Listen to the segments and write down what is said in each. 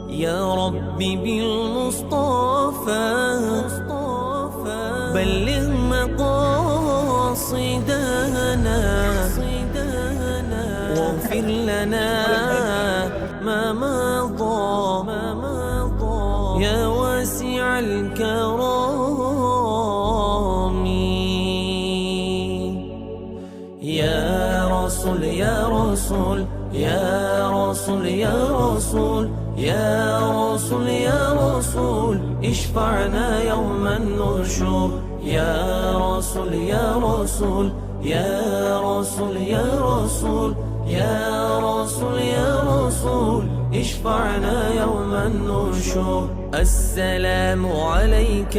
يا ربي بالمصطفى بلغ مقاصدنا واغفر لنا ما مضى يا واسع الكرام. يا رسول يا رسول يا رسول يا رسول يا رسول يا رسول اشفعنا يوم النشور. يا رسول يا رسول يا رسول يا رسول يا رسول يا رسول اشفعنا يوم النشور. السلام عليك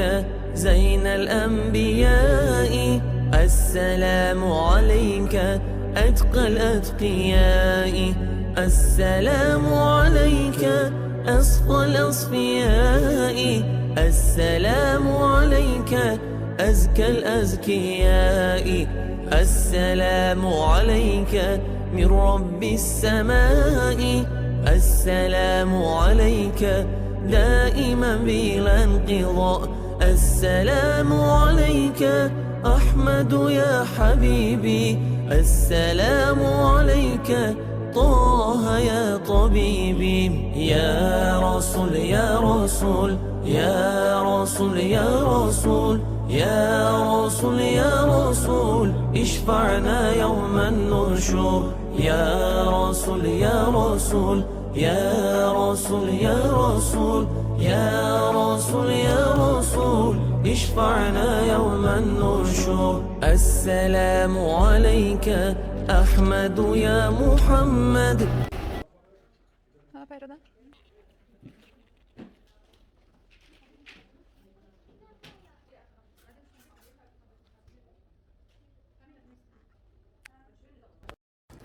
زين الأنبياء، السلام عليك أتقى الأتقياء، السلام عليك أصفى الأصفياء، السلام عليك أزكى الأزكياء، السلام عليك من رب السماء، السلام عليك دائما بلا انقضاء، السلام عليك أحمد يا حبيبي، السلام عليك طه يا طبيبي. يا رسول يا رسول يا رسول يا رسول يا رسول يا رسول اشفعنا يوم النشور. يا رسول يا رسول يا رسول يا رسول يا رسول يا رسول اشفعنا يوم النشور. السلام عليك أحمد يا محمد. Пайрода.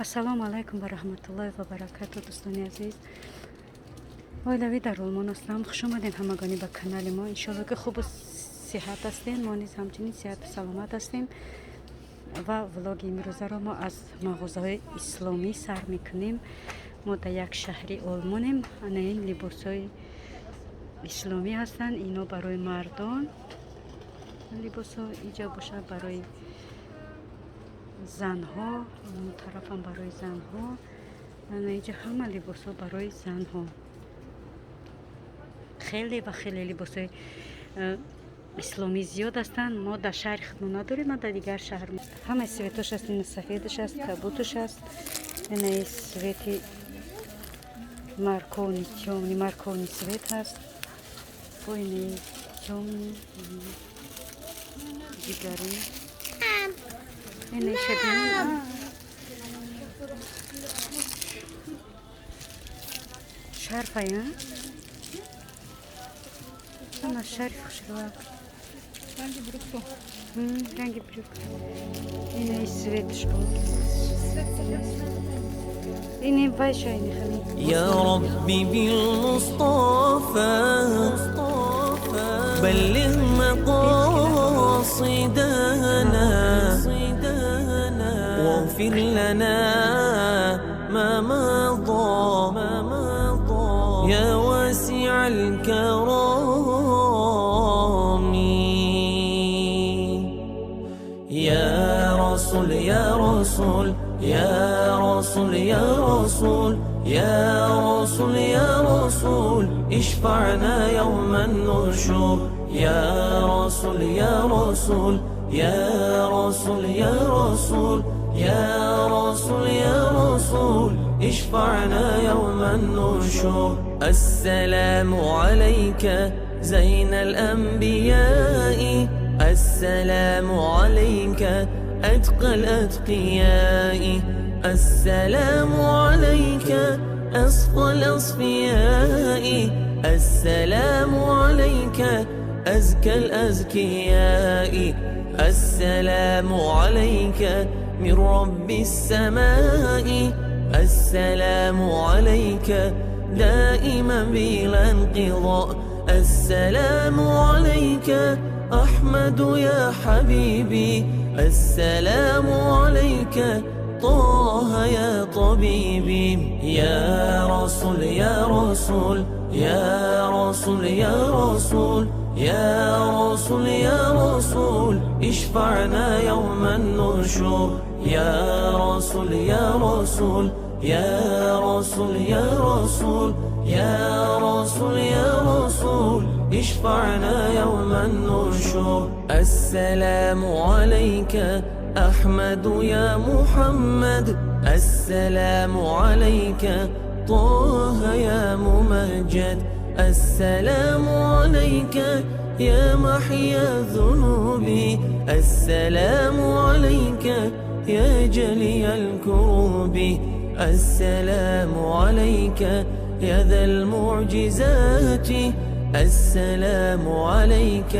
Ассалому алайкум ва раҳматуллоҳи ва баракату, дӯстони азиз. Оилавӣ дар Олмон ҳастам. Хуш омадем ҳамагонӣ ба канали мо. Иншоалло, ки хубу сиҳат ҳастем. Мо низ ҳамчунин сиҳату саломат ҳастем. Ва влоги имрӯзаро мо аз мағозаҳои исломӣ сар мекунем. Мо дар як шаҳри Олмонем. Ана ин либосҳои исломӣ ҳастанд. Ино барои мардон либосҳо, иҷа бошад барои занҳо, он тарафам барои занҳо. Ана иҷа ҳама либосҳо барои занҳо. Хеле ва хеле либосҳои исломӣ зиёд ҳастанд. Мо дар шаҳри худмон надорем, ма дар дигар шаҳр. Ҳамаи цветош аст, ина сафедаш аст, кабуташ аст, ина цвети морковный, тёмный морковный цвет ҳаст, бо ини тёмный дигари ина шабин шарфая, ана шарф хушрӯак. Ранги брюку. Ранги брюк. Ина цветш буд. Ини вайша, ини хами. يا ربي بالمصطفى بلغ مقاصدنا واغفر لنا ما مضى يا واسع الكرام. يا رسول يا رسول يا رسول يا رسول يا رسول يا رسول اشفعنا يوم النشور. يا رسول يا رسول يا رسول يا رسول يا رسول يا رسول اشفعنا يوم النشور. السلام عليك زين الأنبياء، السلام عليك أتقى الأتقياء، السلام عليك أصفى الأصفياء، السلام عليك أزكى الأزكياء، السلام عليك من رب السماء، السلام عليك دائما بلا انقضاء، السلام عليك أحمد يا حبيبي، السلام عليك طه يا طبيبي. يا رسول يا رسول يا رسول يا رسول يا رسول يا رسول اشفعنا يوم النشور. يا رسول يا رسول يا رسول يا رسول يا رسول يا رسول اشفعنا يوم النشور. السلام عليك أحمد يا محمد، السلام عليك طه يا ممجد، السلام عليك يا محيا ذنوبي، السلام عليك يا جلي الكروب، السلام عليك يا ذا المعجزات، السلام عليك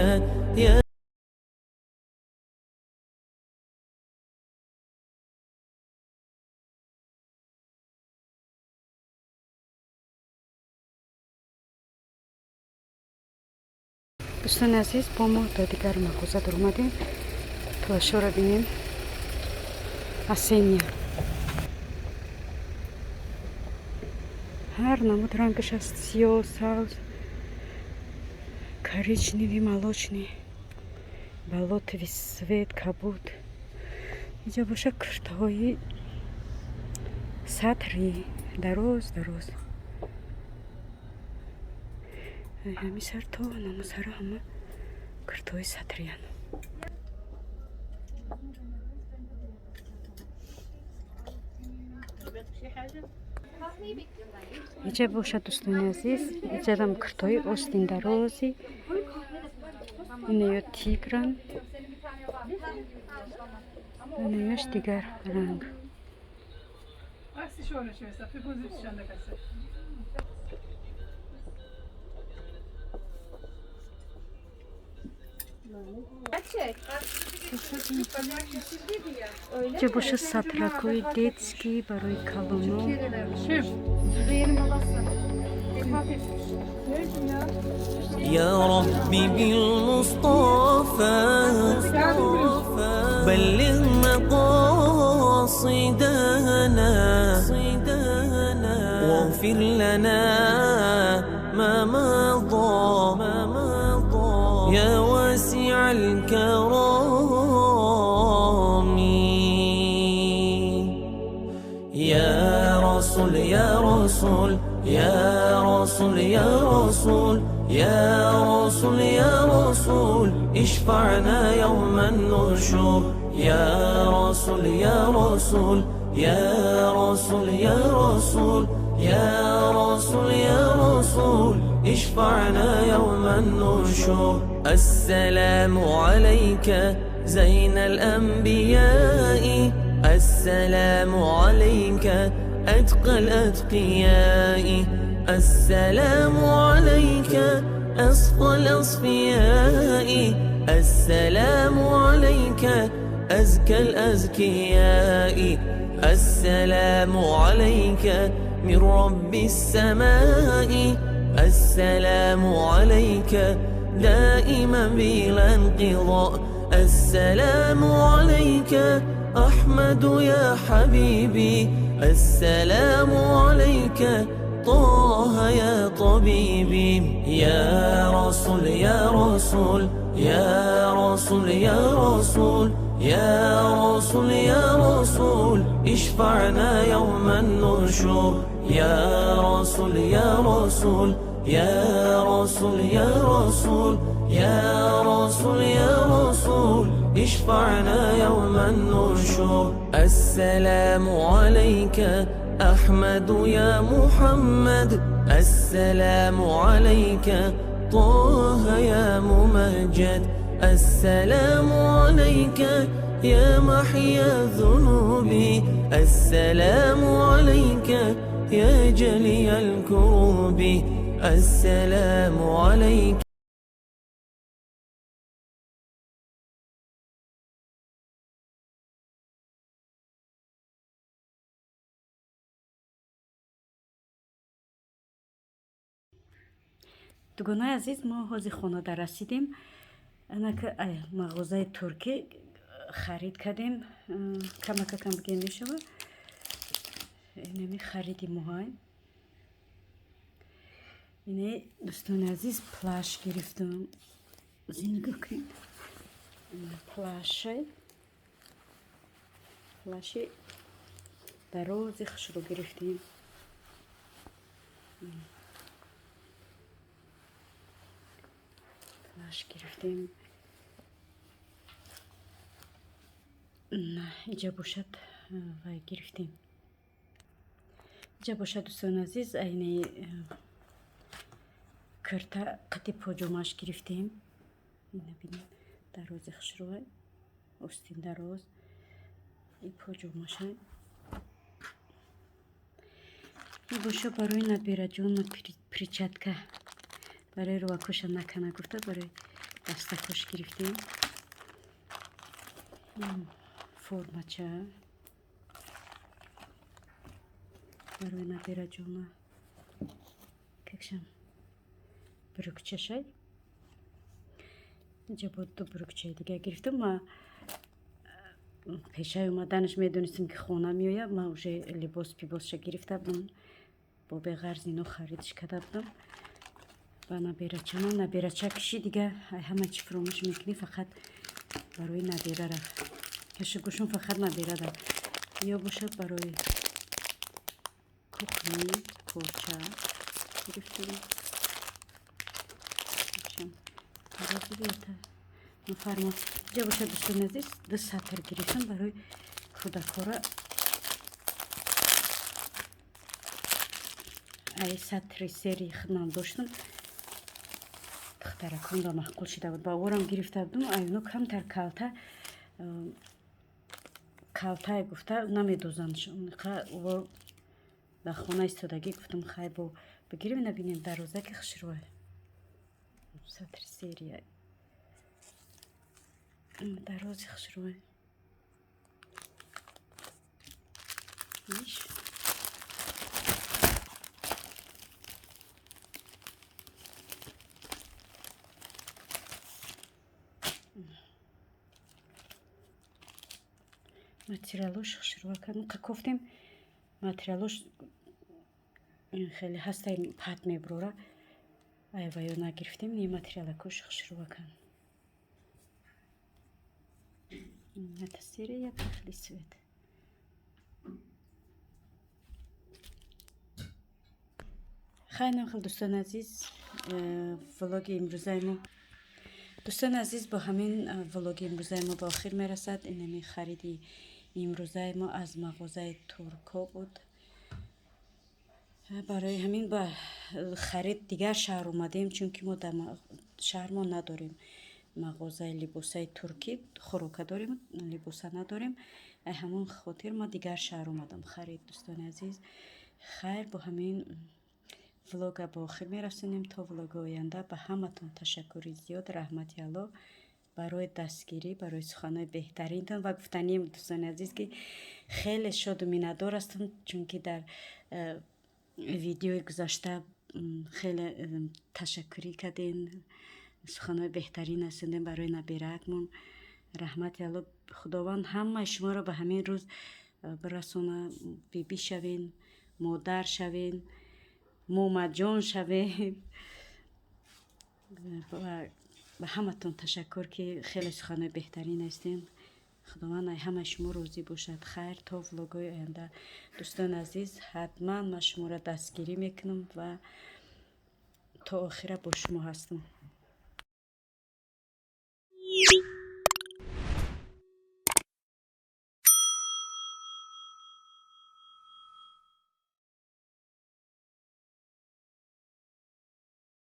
يا. Дӯстони азиз, бо мо то дигар мағоза даромадем. Плащоро бинем. Осенняя. Ҳар намуд рангаш аст: сиёҳ, сабз, коричневый, молочный, болотовый цвет, кабуд. Инҷа боша куртаҳои сатрӣ дароз дароз. Ҳамин сар то намусара ҳама куртаҳои сатриянд. Инҷа бошад, дӯстони азиз, инҷадам куртаҳои остин дарози, инаё тигран, инаёш дигар ранг. 80 Euro, Schwester, 75 an der Kasse. Инҷа бошад сатракҳои детский барои калоно. Benim babası. Vefat etmiş. يا ربي بالمصطفى بلغ مقاصدنا واغفر لنا ما مضى يا واسع الكرام. يا رسول يا رسول يا رسول يا رسول يا رسول يا رسول اشفعنا يوم النشور. يا رسول يا رسول يا رسول يا رسول يا رسول يا رسول اشفعنا يوم النشور. السلام عليك زين الأنبياء، السلام عليك أتقى الأتقياء، السلام عليك أصفى الأصفياء، السلام عليك أزكى الأزكياء، السلام عليك من رب السماء، السلام عليك دائما بلا انقضاء، السلام عليك أحمد يا حبيبي، السلام عليك طه يا طبيبي. يا رسول يا رسول يا رسول يا رسول يا رسول يا رسول اشفعنا يوم النشور. يا رسول يا رسول يا رسول يا رسول يا رسول يا رسول اشفعنا يوم النشور. السلام عليك أحمد يا محمد، السلام عليك طه يا ممجد، السلام عليك يا محيا ذنوبي، السلام عليك يا جلي الكروب، السلام عليك. Дугонаи азиз, мо ҳозир хонада расидем. Анака мағозаи туркӣ харид кардем, камакакам бигем мешава. Инами хариди моҳай. Ине, дӯстони азиз, плащ гирифтам. Нигоҳ кунед. Плащай. Плащи дарози хушрӯ гирифтем. Плащ гирифтем. Иҷа бошад, вай гирифтем. Иҷа бошад, дӯстони азиз, айни кирта қати поҷомаш гирифтем. Ина бинед, дарози хушрӯай, остин дароз, и поҷомашай. И боша барои набираҷон перчатка, барои рувакоша накана гуфта, барои дастакош гирифтем. Формача барои набираҷона, какшам брюкчашай. Инҷа бо ду брюкчаи дига гирифтам. Ма пешаи омаданаш медонистем, ки хона меояд. Ма уже либос пибосша гирифта будам, бо беғарз ино харидш карда будам ба набирачама. Набирача киши дига ҳама чӣ фуромӯш мекунӣ, фақат барои набирара кашигӯшон, фақат набирара. Ё бошад, барои кухни порча гирифтем. Фармо иҷа бошад, дӯстони азиз, ду сатр гирифтам барои кӯдакҳора. Ай сатри сери худман доштам, духтараконро маъқул шида буд, ба орам гирифта будам. Айно камтар калта калтае гуфта намедозанд. Дар хона истодагӣ гуфтам, хай бо бигирем. Набинем, дарозаки хушрӯа, сатри серия дарози хушрӯа. Иш материалош хушрӯа кардем, кофтем. Материалош хеле ҳастай, пат мебурора, айваё нагирифтем. Не, материалакош хушрӯа кардем. Это серия хеле цвет. Хайнам хел, дӯстони азиз, влоги имрӯзаи мо, дӯстони азиз, бо ҳамин влоги имрӯзаи мо ба охир мерасад. Инами хариди имрӯзаи мо аз мағозаи турко буд. Барои ҳамин ба харид дигар шаҳр омадем, чунки мо дар шаҳрмо надорем мағозаи либосаи туркӣ. Хӯрока дорем, либоса надорем. Ай ҳамон хотир ма дигар шаҳр омадам харид, дӯстони азиз. Хайр, бо ҳамин влога ба охир мерасонем. То влоги оянда ба ҳаматон ташаккури зиёд, раҳмати Аллоҳ барои дастгирӣ, барои суханҳои беҳтаринтон. Ва гуфтанием, дӯстони азиз, ки хеле шоду миннатдор ҳастам, чунки дар видеои гузашта хеле ташаккурӣ кардем, суханҳои беҳтарин расондем барои набираакмон. Раҳмати Аллоҳ, Худованд ҳамаи шуморо ба ҳамин рӯз бирасона, бибӣ шавен, модар шавен, момаҷон шавем. Ба ҳаматон ташаккур, ки хеле суханҳои беҳтарин ҳастем. Худованд ай ҳамаи шумо розӣ бошад. Хайр, то влогҳои оянда, дӯстони азиз, ҳатман ман шуморо дастгирӣ мекунам ва то охира бо шумо ҳастам.